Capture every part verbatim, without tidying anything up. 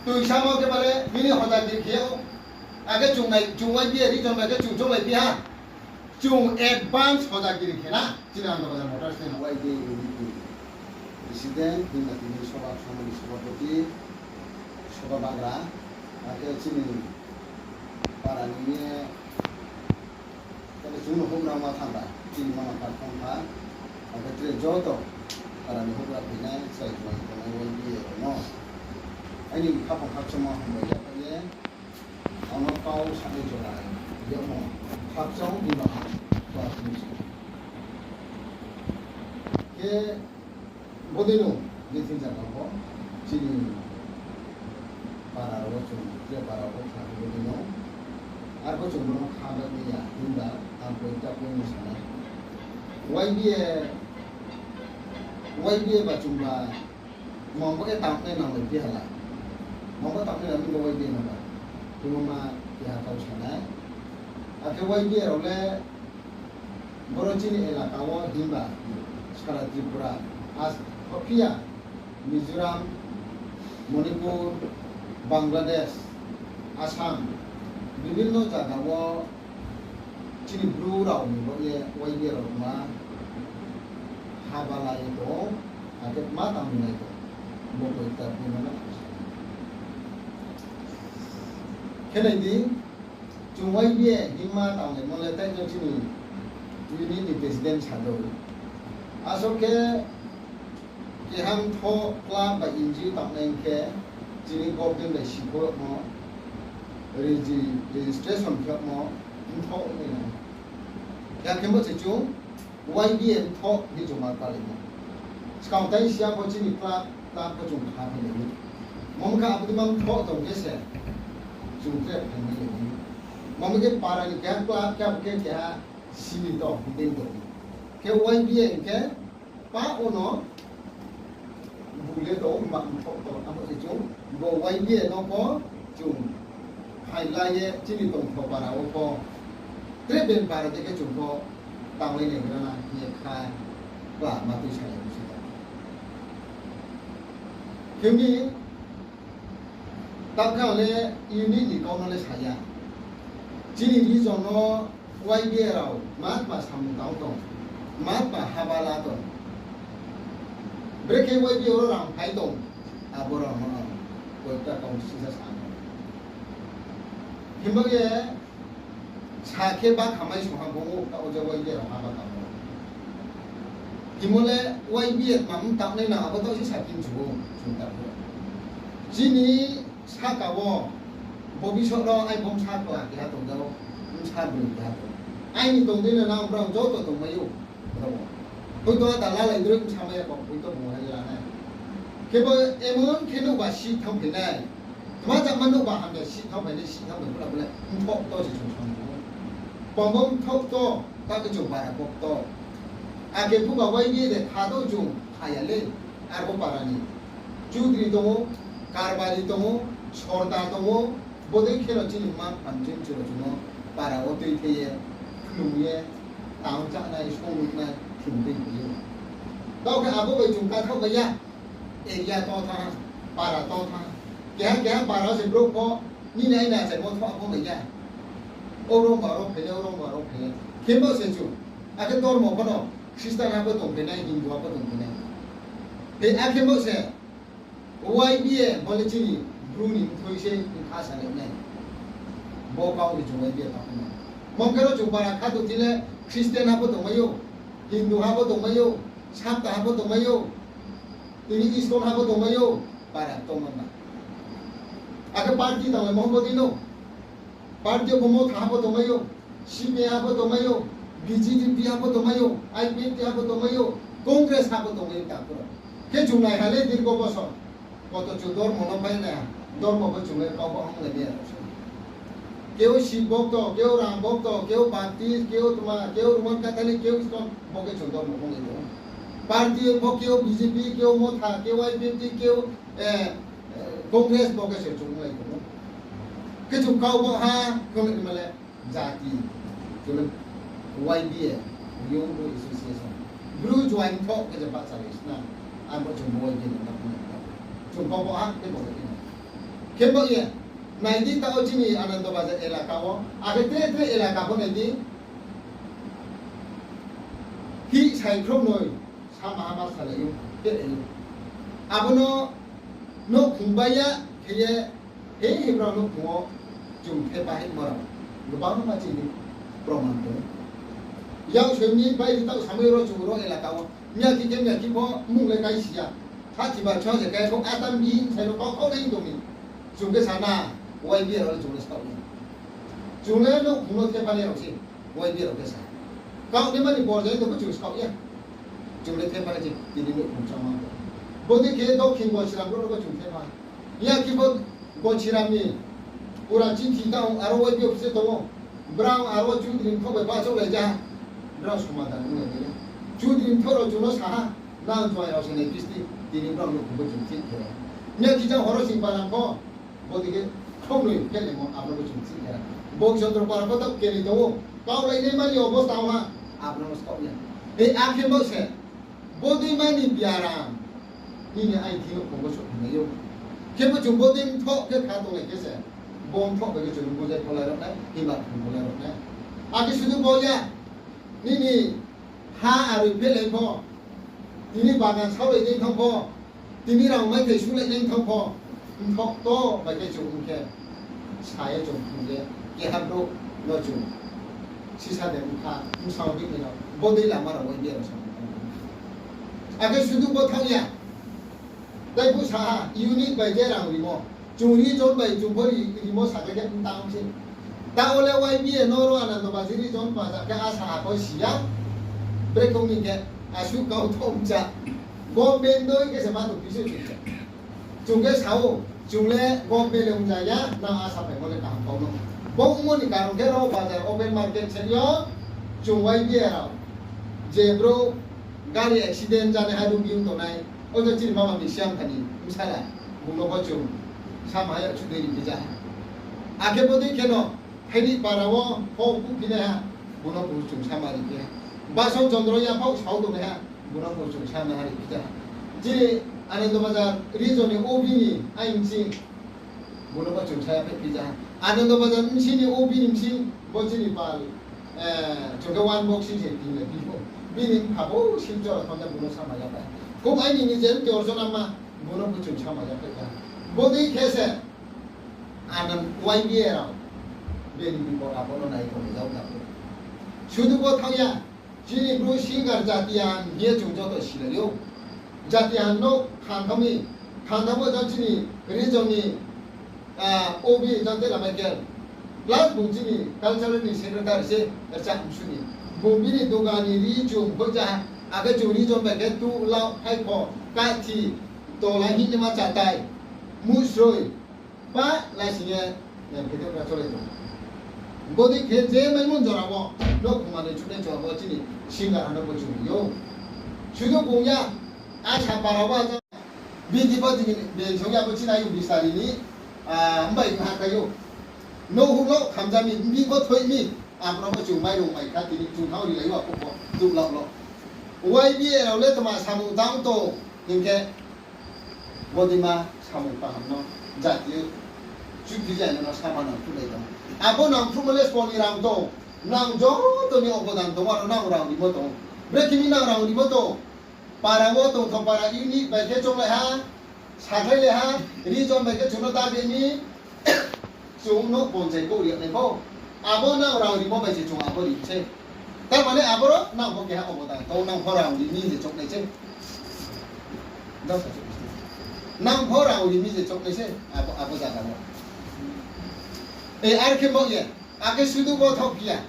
Tuisamo khe bale nini hojagiri khe ou. Akhe chung nai, chung Y B A region bai khe chung chounglai phi ha. Chung advance hojagiri khe na. Chini Ananda Bazar Motors ni Y B A unit ni president, himba tini sobha samani sobhapoti, sobha bagra, akhe chini para ni ye, tei chung no houhgra ma thangba, chini mama kha thong kha, akhe tre joto para ni houhgra phainai, chrai tongnai tongnai Y B A rao no. Aini khaphang khakchangmo hambai ya kha ye, ang no kau sanai jora yagmo khakchang di no ha, ba tini se. Khe bodei no, je thing zaga pho, chini para rao wo chung, je para rao wo kha khe bodei no, arpho chung no kha bai ya, himba, ang koi ta koi no sanai. Y B A, Y B A ba chungba, mangbo khe tangnai nanglai phi hala. Mangbo tangnai nanglai phi Y B A no ba. Timo ma keha kau sanai. Akhe Y B A rao le boro chini elaka wo himba sara Tripura, as, pho phiya Mizoram, Manipur, Bangladesh, Assam, bibhinno zaga wo chini Bru rao ni bo ye Y B A rao ma haba la ye tong, akhe ma tang nai tong, bo koi ta bini no. Khe nai di, chung Y B A himma tanglaimo le tei no chini unit ni president sa do. Asol khe keha mthoh club bai N G O tangnai khe chini government bai sikhouhmo, regi-, registration khemo mthoh nai nang. Ya khe bo se chung Y B A mthoh hing chung ma palaimo. Skang tai siya pho chini club, club pho chung kha phailai ou. Mom khe abo dei ma mthoh tong khe se chung tre phaimai lai ou. Mom khe para ni keha club khe abo khe keha simi tong hing tong. Khe Y B A hing khe pa wo no bu le tong, ma mthoh tong, abo se chung bo Y B A no pho chung phailai ye chini tongtho para wo pho tre ben para dei khe chung pho tanglai nai gra na hing ye kha, ba ma tui salai bo se tong. Khe mi Taoh khe ang le unit ni kau no le sa ya. Chini region no Y B A rao ma tma samung tang tong, ma tma haba la tong. Brekhe Y B A rao rang phai tong, abo rao no ang koita kau sisa sa no. Himba ye sa khe ba khamai song ha bo, taoh je Y B A rao haba tang ou. Himo le Y B A tma mtang nai na abo taoh se sa phi chu ou, chung ta pho. Chini saka wo, bobisot rao ai bo bsa kla keha tong jao, bsa broi keha tong. Aini tong dei no nang brao joto tongmai ou, brao. Hoito ata lalai droi bsa mai ya kho, hoito bung hai la nai. Khebo emon khe nouhba sih thanng phai nai. Tma jama nouhba hamya sih thanng phai nai, sih thanng phai phuh la bo le mthoh to se chung sa ou. Bangbo mthoh to, ta khe chung para kok to. Akhe phuba Y B A de kha do chung kha ya le, arbo para ni. Chudri tong ou, Karbari tong ou, Sorda tong ou, bodei khe no chini mma phan chini chiro chung no para wo tui khe ye, khlum ye, tang chánai, song nuknai, khlum tui khe ou. Taoh khe abo bai chung kathaoh bai ya, area tong thanng, para tong thanng. Keha keha para se brouh pho, nini aini achaimo tho abo bai ya. Oro ba ro phai le, oro ba ro phai le. Khebo se chung, akhe dormo pho no, Christian ha pho tong phai nai, Hindu ha pho tong phai nai. He akhe bo se, Y B A bo le chini Bru ni mthoi se bkha salai nai. Bo kau ni chung Y B A tang no. Mom khe ro chung para kha tong thi le Christian ha pho tongmai ou, Hindu ha pho tongmai ou, Sapta ha pho tongmai ou, tini ISKCON ha pho tongmai ou, para tongma ba. Akhe party tanglaimo bo dei no. Party pho Motha ha pho tongmai ou, C P I ha pho tongmai ou, B J P ha pho tongmai ou, I P F T ha pho tongmai ou, Congress ha pho tongmai ou, ta pho. Khe chung nai ha le dirgo bosor. Koto chung dormo no pai nai ha, dormo pho chung le kau bo hang le ya. Keu Shiv bokto, keu Ram bokto, keu Baptist, keu tma, keu Roman Catholic, keu ISKCON, bo khe chung dormo hong le tong. Party pho keu B J P, keu Motha, keu I P F T, keu, eh, Congress bo khe se chung lai tong ou. Khe chung kau bo ha, kau le ma le jati, kau le Y B A, Young Bru Association. Bru join tho khe je bahcha lai sna, ang bo chung bo Y B A no na phung na. Chung kau bo ha, khe bo khe na. Khe bo ye, nai di taoh wo chini Anando Bazar elaka wo, akhe tre tre elaka pho nai di. Hih sai khrouhnoi, sama hama salai ou, khe lai ou. Abo no nouhkhong bai ya khe ye, he he brao nouhkhong wo chung thepa hingmo rao gbangma chini proman tong ou. Yaksoi ni bai di taoh samai ro chung ro elaka wo. Miyakhe khe miyakhe pho mung le kaisi ya. Sathi ba chha se kai pho atam bi sai ro kau kau nai tong mi. Chung khe sa na, Y B A rao le chung le skaoh ya. Chung le nouhkhong no thepa nai rao se, Y B A rao khe sa. Kaoh ni mani borjai tong pho chung skaoh ya. Chung le thepa nai se, tini nouhkhong chama. Bodei khe Dokhin Gosiram brouh no bo chung thepa. Miyakhe bo Gosiram ni pura chithi tang aro Y B A office tong ou. Brao aro Chudri Mthoh bai bahchouhlai ja. Brao somadan onglai ya. Chudri Mthoh rao chung no sa ha. Nang juai rao se nai bisti, tini brao nouhkhong bo chung thik khe. Miyakhe jang horo sing panang pho, bodei khe khomloi phelemo abo no bo chung thik khe. Bongchondro para pho taoh keni tong ou, kaulainai mani obosta ong ha, abo no skaoh ya. Ei akhe bo se, bodei mani biaram, nini aini thing nouhkhong bo souhphai mai ou. Khe bo chung bodei mthoh khe kha tonglai khe se, bo mthoh bai khe chung bujai pholai rao nai, himba phung pholai rao nai. Akhe sudu bo ya, nini ha aroi phelai pho, tini bagan saolai nai thang pho, tini rang maithai sulai nai thang pho, mthoh to bai khe chung ong khe, sa ye chung phung ye, keha brouh no chung sisa de bkha bsao bini no bodei lama rao Y B A rao sa. Akhe sudu bo thanng ya, tei phu sa ha, unit bai je rang rimo, chung region bai chung pho ri-, rimo sa khe khe mtang se. Taoh wo le Y B A no ro Anando Bazar region paja khe asa ha pho si ya. Brekhe ong ni khe, asuh kau tho mcha. Government doi khe se ma tong phi se chung khe. Chung khe sa ou, chung le government le ongja ya, nang asa phaimo le kaham kau no. Bo ongmo ni karon khe ro bazar open market se yo, chung Y B A rao je brouh gari accident janaiha rung biung tongnai, o je chini mama ni siam thani bsala, bung no bo chung sama ya chudei ri phi ja ha. Akhe bodei kheno, thaini para wo pho kuhphinaiha, bung no bo chung sama ri phi ha. Bason Chondro ya pho sao tongnaiha, bung no bo chung sama ri phi ja ha. Chini Anando Bazar region ni O B ni aini si, bung no bo chung saya phi ja ha. Anando Bazar bsing ni O B ni bsing, bo chini pal, chung khe one box si se tin le phi pho. Bini mpha bo Silchar wo thanng ja bung no sama ya phi. Khub aini ni je mte orjona ma, bung no bo chung sama ya phi ja ha. Bodei khe se, Anando Y B A rao, bini bipod apod no nai tong ni jao na pho. Sudu bo thanng ya, chini Bru singer Jatihan hing ye chung joto silai ou. Jatihan no khantha mi, khantha bo jang chini region ni, O B jang tela Michael. Plus bung chini cultural ni secretary se, rcha msu ni. Bung bini duga ni ri chung hoih ja ha, akhe chung region bai khe tu lao, haikho, kathi, tola hing ni ma chatai, musroi, pa laising ye, video kra cholai tong. Bodei khe je maimon jora wo, nouhkhong manoi chunai chora bo chini singer ha no bo chung ri ou. Sudu bung ya, asa para wo ja, bini bo tini beng song ya bo chini ayong bisari ni, mbai kha kai ou. Nouhhouh lo khamja mi, bini bo thoi mi, abro bo chung mairung mai kha tini chung thang rilai ou aphuh pho, tuh lao lo. Y B A rao le tma samung tang tong, hing khe, bodei ma samung kaham no jati yo chuphijai no sama nangkhruhlai tong. Abo nangkhruhmo le sbo ni rang tong, nang joto ni obodan tong, aro nang rang rimo tong. Brekhe mi nang rang rimo tong. Para wo tongthok para unit bai khe chounglai ha, sakhlailai ha, region bai khe chung no ta bini, chung no ponchai kouh ri yag nai pho. Abo nang rang rimo bai se chung abo ri se. Tar mane aboro nang pho keha obodan tong, nang pho rang ri mi je chouh nai se. Nang pho rang ri mi je chouh nai se, abo, abo zaga wo. E, ar khe bo ye, akhe sudu bo thaoh phi ya.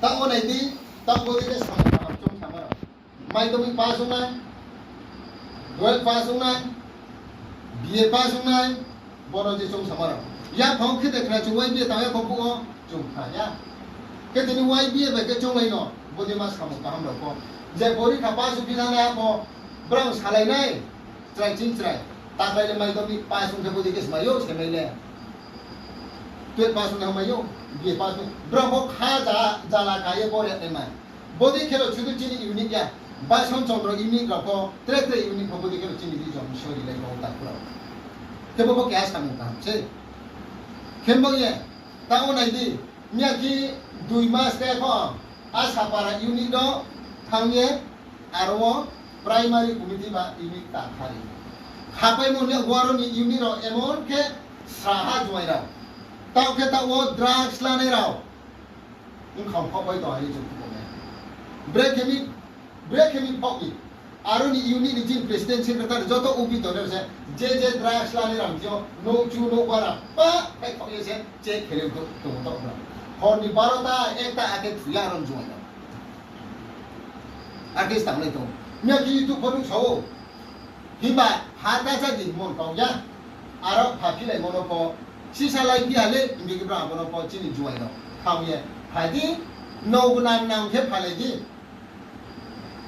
Taoh wo nai di, taoh bo di khe samung kaham chung sama rao. Madhyamik pass ong nai, twelve pass ong nai, B A pass ong nai, bono je chung sama rao. Yaphang khe de khna chung Y B A tang ya kho phuh wo chung khna ya. Khe tini Y B A bai khe chounglai no, bodei ma samung kaham rao pho. Je porikha pass ongphi nang nai pho, brao salai nai, chrai ching chrai. Taklai le madhyamik pass ong khe bodei khe smai ou, semai le. Twelve pass ong nai mai ou, B A pass ong. Brao pho kha ja, jala ka ye bo re nai mai. Bodei khe ro sudu chini unit ya. Bason Chondro unit rao pho, tre tre unit pho bodei khe ro chini region sorry lai bo takhu rao. Khe bo pho keha samung kaham se. Khe bo ye, taoh wo nai di, miya khe dui mas khe pho, Asapara unit no thanng ye, aro wo primary committee ba unit ta khari. Khapaimo ni aro ni unit rao emon khe sraha juai rao. Taoh khe taoh wo drugs lanai rao. Bkhang phaoh bai tong ha ye chung khupo nai. Brekhe mi, brekhe mi phaoh mi. Aro ni unit ni chini president secretary joto ubi tongnai rao se, je je drugs lanai rao thing yo, nouhchu nouhbara pa, pai khaoh ye se, check khe le tong, tong, tong, tong. Hor ni barota, ekta akhe thu ya aro ni juai rao. Akhe tang nai tong. Miya khe YouTube pho nuhsao. Himba ha ta cha di mon kau ya. Aro pha philaimo no pho. Sisa lai phi ha le, himba khe bra abo no pho chini juai rao. Thang ye. Phai di, nouh bo nang nang khe phalai di.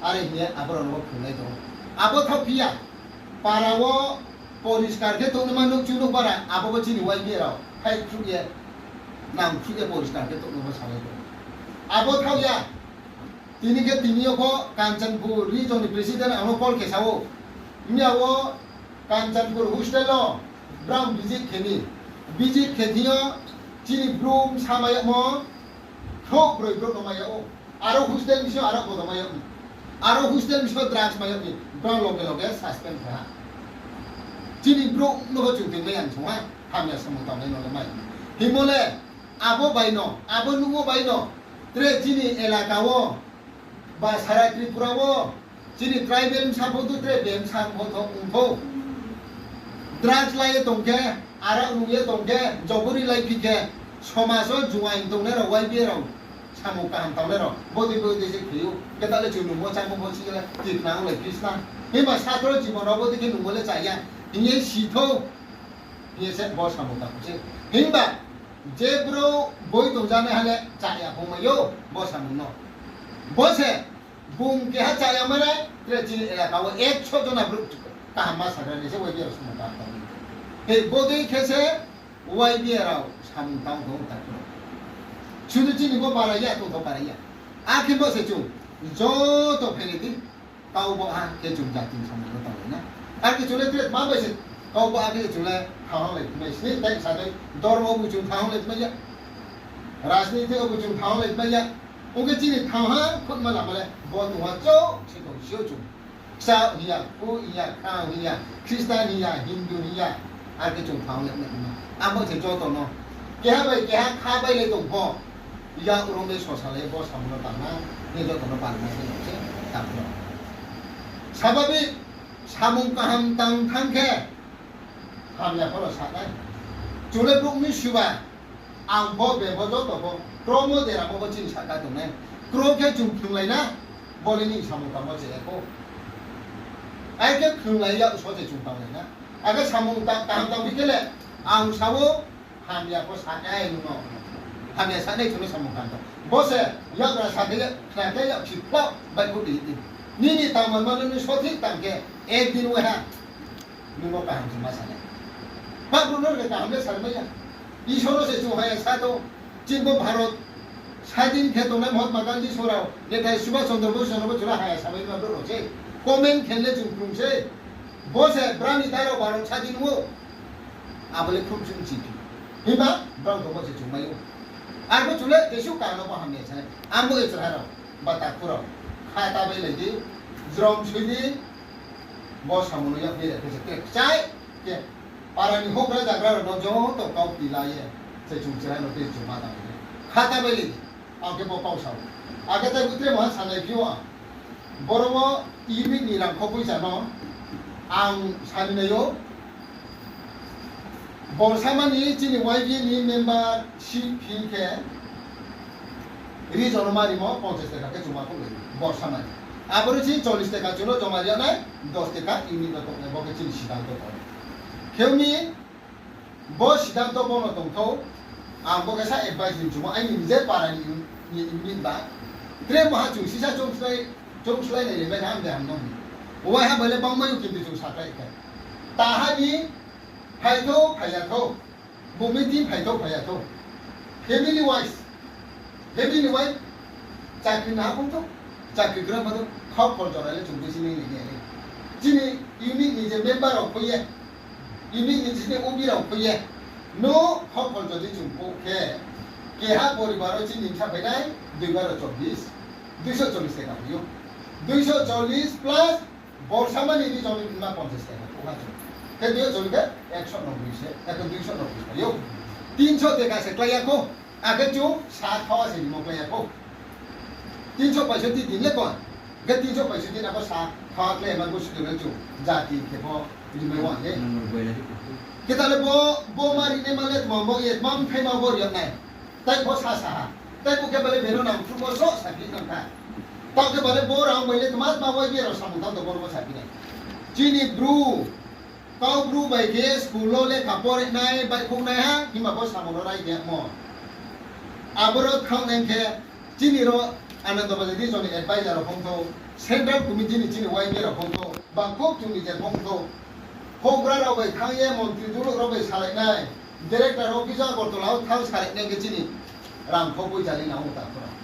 Are hing ye abo rao no pho phrunglai tong. Abo thaoh phi ya. Para wo poriskar khe tongnaima nouhchu nouhbara, abo bo chini Y B A rao. Phai khruh ye, nang khruh ye poriskar khe tongnaima salai tong. Abo thaoh ya. Tini khe tini yo pho Kanchanpur region ni president ang no call khe sa ou. Miya wo Kanchanpur hostel wo brang visit khe ni. Visit khe thing yo chini Bru bsa mai yagmo khrouh broi brouh no mai yag ou. Aro hostel bsing yo aro bodo mai yag ni. Aro hostel bsing yo drugs mai yag ni. Brang loge loge suspend khe ha. Chini brouh no pho chung tongmai ya song ha. Hamya samung tangnai no le mai. Hingmo le abo bai no, abo nuhmo bai no, tre chini elaka wo, ba sara Tripura wo, chini tribal bsa pho tu tre be bsa pho tho ong thou. Drugs lai ye tong khe, arak nung ye tong khe, jobori lai phi khe, somaj wo juaing tongnai rao, Y B A rao, samung kaham tangnai rao, bodei bodei se khe ou, khe ta le chung nungmo chámo pho si khe le tikna onglai phi sna. Himba satro jibon rao bodei khe nungmo le cha ya, hing ye si thou. Hing ye se bo samung tang se. Himba je brouh boi tongjanaiha le cha ya phungmai ou, bo samung no. Bo se bung keha cha ya mai nai, tre chini elaka wo ekso jona brouh kaham ma sagra ni se Y B A rao samung kaham tang. Hei bodei khe se Y B A rao samung tang tong ta khe. Sudu chini bo para ya, tongthou para ya. Akhe bo se chung joto phailai di. Kau bo ha khe chung jati ni samung no tanglai na. Akhe chung le tre ma bai se kau bo akhe chung le thannghanglai mai sini, tai sa dei dormo bo chung thannghanglai mai ya. Rajniti bo chung thannghanglai mai ya. Ong khe chini thanngha khutma lama le bo tongha chouh se tong si ou chung. Kchah hing ya, khu hing ya, kha hing ya, Christian hing ya, Hindu hing ya, akhe chung thannghanglai mai ma. Abo se joto no keha bai keha kha bai le tong pho. Yak rong de sosa le bo samung no tang na, ni joto no pal na se no se tang no. Sababi samung kaham tang thanng khe, hamya pho no sa nai. Chung le brouh ni suba, ang pho, be pho, joto pho, kromo deramo pho chini sahka tong nai. Kro khe chung phrunglai na, bo le ni samung tangmo se ya kho. Akhe phrunglai ya so se chung tanglai na. Akhe samung ta-, kaham tang phi khe le, ang sa ou, hamya pho sa nai nung no. Hamya sa nai chung no samung kaham tang. Bo se, yakgra sa khe le, khna khe yak si phla, bai pho di di. Nini tangman ma nung ni sothik tang khe, ek din waiha. Nung no kaham se ma sa nai. Ba brouh no le kaham le sa mai ya. Isor no se chung haya sa tong. Chini bo Bharot sadin khe tongnai Mahatma Gandhi song rao, Netaji Subhas Chandra Bose song rao bo chung le haya sa mai ma brouh rao se. Comment khe le chung krung se. Bo se brao ni dara Bharot sadin ou. Abo le khruh chung si phi. Himba brao tongmo se chung mai ou. Arbo chung le jesuh kaham no bo hamya sa nai. Amo e chrai rao, ba takhu rao, kha ta bai lai di, jrom soi di, bo samung no yak ni re khe se tre kchai khe, para ni houhgra jagra rao no joto kau ti la ye, se chung chrai no tei chung ma tang khe. Kha ta bai lai di, ang khe bo kau sa ou. Akhe tai bo tre maha sanai phi ou ang. Boro wo unit ni rang kho poicha no ang sani nai ou. Borsama ni chini Y B A ni member si phi khe region no ma rimo ponchas taka khe chung ma khouh lai Borsama ni. Abo ni chini chollis taka chung no joma ri ya nai, dos taka unit no tongnai, bo khe chini siddhanto tong. Khe uni bo siddhanto bo no tongthou, ang bo khe sa advice ni chumo, aini nije para ni, ni, ni ba. Tre maha chung sisa chung slái, chung slái nai le bai ham de ham no. Waiha bai le bangmai ou kintu chung sakhlai khe. Taha ni phaithou, phaiya thou. Bo meeting phaithou, phaiya thou. Family wise. Family wise. Chakri na phung thou. Chakri gra ma thou. Khau khol jora le chung bisi ni ni ni. Chini unit ni je member rao phoi ye. Unit ni chini O B rao khui ye, no khorokholcho di chung phuh khe, keha poribar wo chini bsa phainai dui baro chobbish, দুইশো চল্লিশ taka phai ou. দুইশো চল্লিশ plus borsamani ni joni ma পঞ্চাশ taka phuh ha chung. Khe দুইশো চল্লিশ khe একশো নব্বই se, এখন দুইশো নব্বই phai ou. তিনশো taka se klái ya khou. Akhe chung sa khawa se rimo klái ya khou. তিনশো পঁয়ষট্টি din le kon. Khe তিনশো পঁয়ষট্টি din abo sa khawa klái ma bo sudu le chung jati khe pho rimai wa le. Khe ta le bo, bo ma rinai ma le tma bo ye, tma mthaima bo ri yag nai. Tai pho sa sa ha. Tai pho khe ba le beno nang phuh bo so saphi nang kha. Taoh khe ba le bo rang bai le tma tma Y B A rao samung tang tong bo no bo saphi nai. Chini Bru, Kau Bru bai khe school wo lekha pore nai, baihkhouh nai ha, himba bo samung no rai yagmo. Aboro thanng nai khe, chini ro Anando Bazar region ni advisor rao phongthou, central committee ni chini Y B A rao phongthou, bangkok chung ni je phongthou. Houhgra rao bai thanng ye, montri duluh rao bai salai nai, director office Agartala wo thanng salai nai khe chini rang kho poicha le nang ou ta khorang.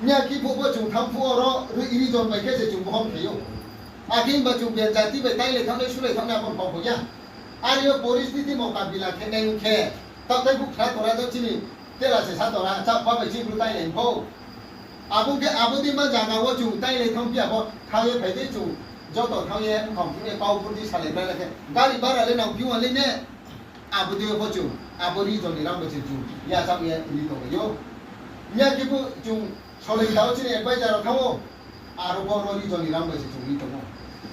Miya khe phuh bo chung thanng phuh oro re-, region bai khe se chung bohom khe ou. Akhe himba chung ben jati bai tailai thanng nai, sulai thanng nai abo pho pho ya. Are yo poristhiti mokabila khe nai khe, taoh tai bukha tora do chini tela se sa tora, chakpa bai chini bru tailai pho. Abo khe abo dei ma zaga wo chung tailai thanng phi abo, thanng ye phai dei chung, joto thanng ye, mkhang phung ye, kau bur di salai bra le khe, gari bara le nang phi wa le ne. Abo dei pho chung, abo region ni rang bai se chung, yachak ye ri tong ou. Miya khe phuh chung, Solingta wo chini advisor rao thanng ou, aro pho ro region ni rang bai se chung ri tong ou.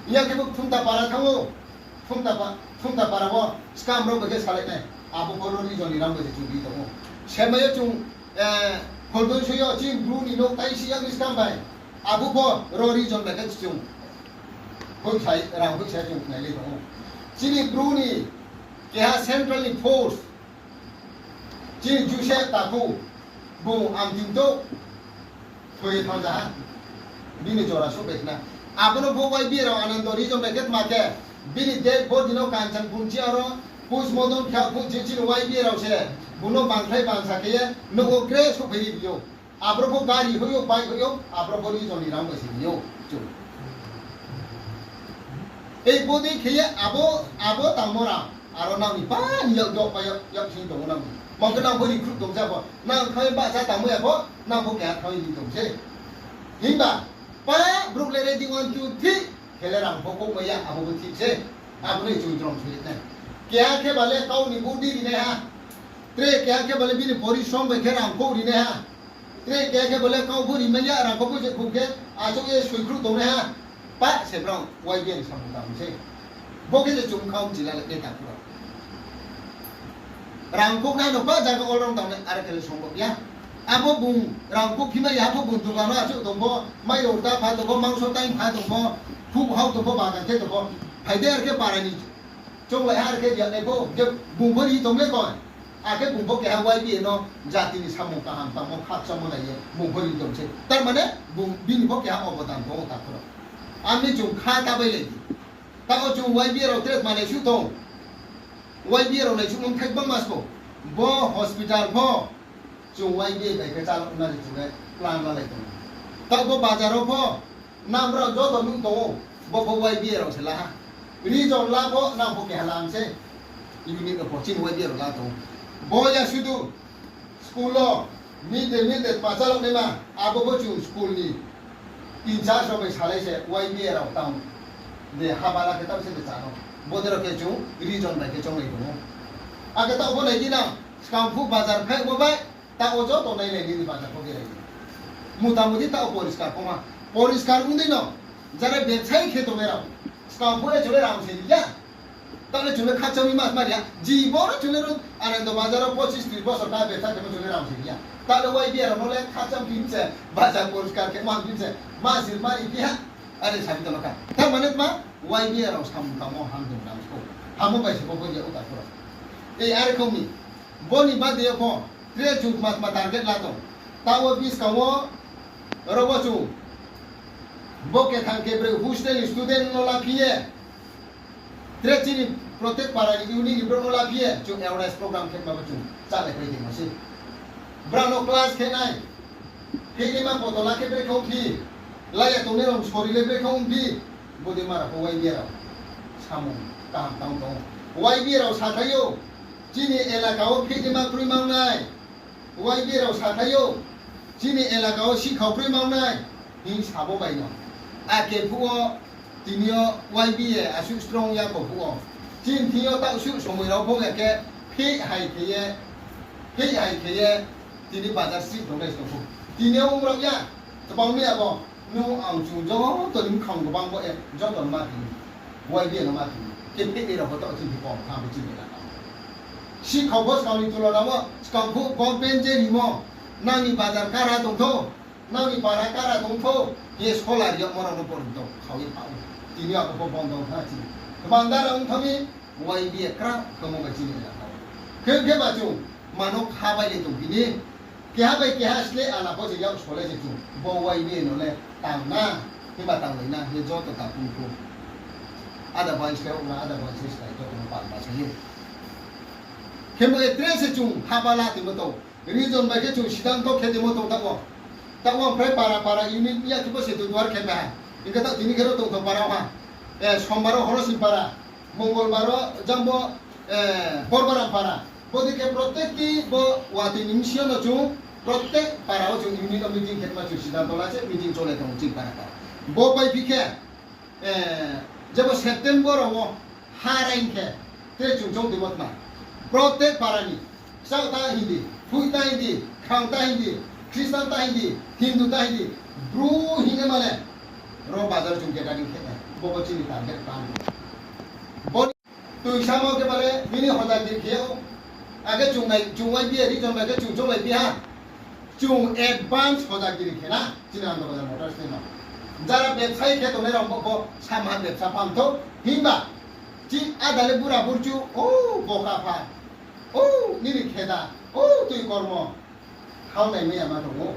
Miya khe phuh Thumtapara thanng ou, Thumtapa-, Thumtapara wo scam rao bai khe salai nai, abo pho ro region ni rang bai se chung ri tong ou. Semai yo chung, eh, Kholdoiso yo chini bru ni nouh taisi yag ni scam bai, abo pho ro region bai khe chung hoihsai, rang hoihsai chung nai le tong ou. Chini bru ni keha central ni force, chini Joseph Taku, bung amting to, thoi ye thanng ja ha. Bini jora souh bai khna. Abo no pho Y B A rao Anando region bai khe tma khe, bini dead body no Kanchanpur chi aro postmortem khe phuh je chini Y B A rao se, bung no bangkhlai bangsa khe ye, nouh wo gre souhphai ri ou. Aboro pho gari hoih ou, bike hoih ou, aboro pho region ni rang bai se ri ou, chung. Ei bodei khe ye abo, abo tangmo rang, aro nang ni pa ni yak, yak pa yak, yak sing tong ou nang ni. Mang khe nang pho recruit tong se abo, nang thanng ye bahcha tangmo ya pho, nang pho keha thanng ye ri tong se. Himba, pa brouh le ready one, two, three, khe le rang pho kouhmai ya, abo bo thik se. Abo ni chung jrom soi nai. Keha khe ba le kau ni body rinaiha. Tre keha khe ba le bini porisrom bai khe rang kouh rinaiha. Tre keha khe ba le kau pho rimai ya, rang kouh pho se phung khe, achouh ye soikhruh tongnaiha. Pa se brao Y B A ni samung tang se. Bo khe se chung kha mchila le neta pura. Rang kouh nai no pa zaga all wrong tang le, are khe le sombhob ya. Abo bung rang kouh phimai ya pho bung dukan no achouh tong pho, mai rao ta pha tong pho, mangso tai pha tong pho, phuh hao tong pho, bagan khe tong pho. Phai de are khe para ni chounglai ha are khe ri yag nai pho, je bung pho ri tong le koi. Akhe bung pho keha Y B A no jati ni samung kaham tangmo khakchangmo nai ye bung pho ri tong se. Tar mane bung bini pho keha obodan tong ou ta khoro. Ami chung kha ta bai lai di. Taoh chung Y B A rao tre tma naisuh tong. Y B A rao naisuhmo thai bangma sko. Bo hospital pho chung Y B A bai khe chálai na ni chung le plan lalai tong. Taoh bo bazar wo pho nang brao joto nuh tong ou, bo pho Y B A rao se la ha. Region la pho nang pho keha la se. Unit no pho chini Y B A rao la tong. Bo ya sudu school wo midday meal de pachalok naima, abo bo chung school ni in charge rao bai salai se Y B A rao tang de haba la khe tang se de chá no. Bodei rao khe chung region bai khe chounglai tong ou. Akhe taoh bo nai di nang, skang phuh bazar phai bo bai, taoh wo joto nailai nini bazar pho berai di. Motamuti taoh wo poriskar pho ma. Poriskar ong dei no, jara bebsai khe tongnai rao. Skang phuh le chung le rang se ri ya. Taoh le chung le khakchang mi mas ma ri ya. Jibon no chung le ro Anando Bazar wo pochis tris bosor ka bebsa khe pho chung le rang se ri ya. Taoh le Y B A rao no le khakchang phi se, bazar poriskar khe ma phi se, ma sir ma ri phi ha. Are sa phi tong kha. Tar mane tma, Y B A rao samung tangmo ham tong rang sko. Hamo bai se bo bo ya uta phura. Ei are khong ni. Bo ni bade yo pho, tre chung tma tma target la tong. Taoh wo buskang wo, ro bo chung. Bo kethang kebroi hostel ni student no la phi ye. Tre chini protek para ni unit ni brouh no la phi ye, chung awareness program khe ma bo chung chálai pai tongmo se. Brao no class khe nai. Khe ima poto la khe brekhe ongphi. Laya tongnai rao sori le brekhe ongphi. Bodei ma rao pho Y B A rao samung kaham tang tong. Y B A rao sathai ou, chini elaka wo phihnaima kroi ma ong nai. Y B A rao sathai ou, chini elaka wo sihkhao kroi ma ong nai, hing sabo bai no. Ake phuh wo, tini yo Y B A asuh strong ya kho phuh wo, chini thing yo taoh suh somoi rao pho ya khe, phih hai khe ye, phih hai khe ye, tini bazar sih tongnai se tong pho. Tini yo ong rao ya, tbang mi abo, nung ang chung joto ni mkhang gbang bo ye, joto no ma tini. Y B A no ma tini. Khe phih ni rao pho taoh chini kom tha bo chini elaka. Sihkhao pho skang ni tulona wo, skang phuh government je rimo, nang ni bazar kara tong thou, nang ni para kara tong thou, ye solar yagmo rao no pori tong khao ye phao. Tini abo pho bondo tha chini. Tbang dara ong thang mi, Y B A kra khe mo bai chini elaka. Khe khe ba chung, mano kha bai le tong bini. Keha bai keha sle ala pho se yak sole se chung. Bo Y B A no le tang na, himba tanglai na, hing ye joto ta pung pung. Ada bai sle ong na, ada bai sle slái joto no pal ma se ye. Khe bo ye tre se chung haba la timo tong. Region bai khe chung siddhanto khe timo tong taoh wo. Taoh wo phrai para para unit ya khe bo se tu duar khe ba ha. Hing khe taoh tini khe ro tong tho para ha. Eh, Sombar wo Horosing para. Mongolbar wo jang bo, eh, Borbaram para. Bo dei khe protek ti bo watoi ni bsing yo no chung, protek para wo chung unit no meeting khe ma chung siddhanto la se meeting chole tong chini para para. Bo bai phi khe, eh, jebo September wo ha raing khe, tre chung choung timo tma. Protek para ni, kchaoh ta hing di, phuih ta hing di, khrang ta hing di, Christian ta hing di, Hindu ta hing di, Bru hing ye ma le, ro bazar chung gathering khe nai, bo bo chini target plan. Bo ni toisa mo khe ba le, bini hojagiri khe ou, akhe chung nai, chung Y B A region bai khe chung chounglai phi ha. Chung advance hojagiri khe na, chini Anandabazar Motors ni no. Jara bebsai khe tongnai rao bo, bo samha bebsa phang thou, himba, chi ada le bura burchu, o, boka pha, o, nini kheda, o, tui kormo, khau nai mai ya ma tong ou.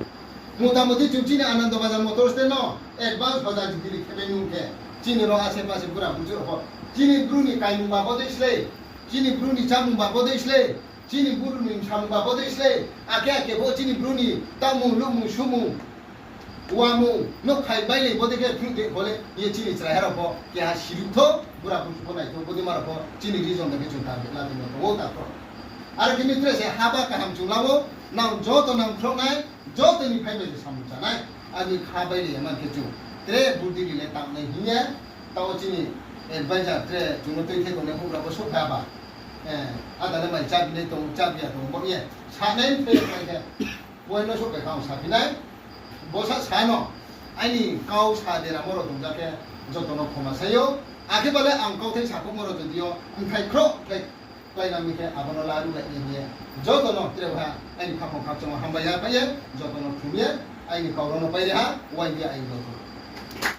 Motamuti chung chini Anandabazar Motors ni no, advance hojagiri khe bai nung khe, chini ro ase pase bura burchu rao pho. Chini Bru ni kaimung ba bodei slái, chini Bru ni chámung ba bodei slái, chini Bru ni samung ba bodei slái, akhe akhe pho chini Bru ni tamung, lumung, sumung, wamung, nouhkhai bailai bodei khe phnuh de pho le, ye chini chraiha rao pho keha siruh thou, bura burchu pho nai thou, bodei ma rao pho chini region bai khe chung target la tongmo tong ou ta pho. Aro khe mi tre se haba kaham chung la ou, nang joto nang khrouh nai, joto ni phai bai se samung chá nai, ani kha bailai ya man khe chung. Tre budi ri le tang nai hing ye, taoh wo chini advisor tre chung no tui khe tongnai houhgra pho souhphai ba. Eh, ada le mai chábinai tong, chábi ya tong bo ye. Sanai phai ya phai khe. Bo no souhphai kha ang saphi nai. Bo sa sa no. Aini kau sa deramo rao tongja khe joto no khoma sai ou. Akhe ba le ang kauthai sakhouhmo rao jodi yo mthai khrouh khlai, khlai nang mi khe abo no laruh lai nai hing ye. Joto no tre ha aini khaphang khakchangmo hambai ya phai ye. Joto no khlum ye. Aini kau rao no pai ri ha. Uaing di aini joto.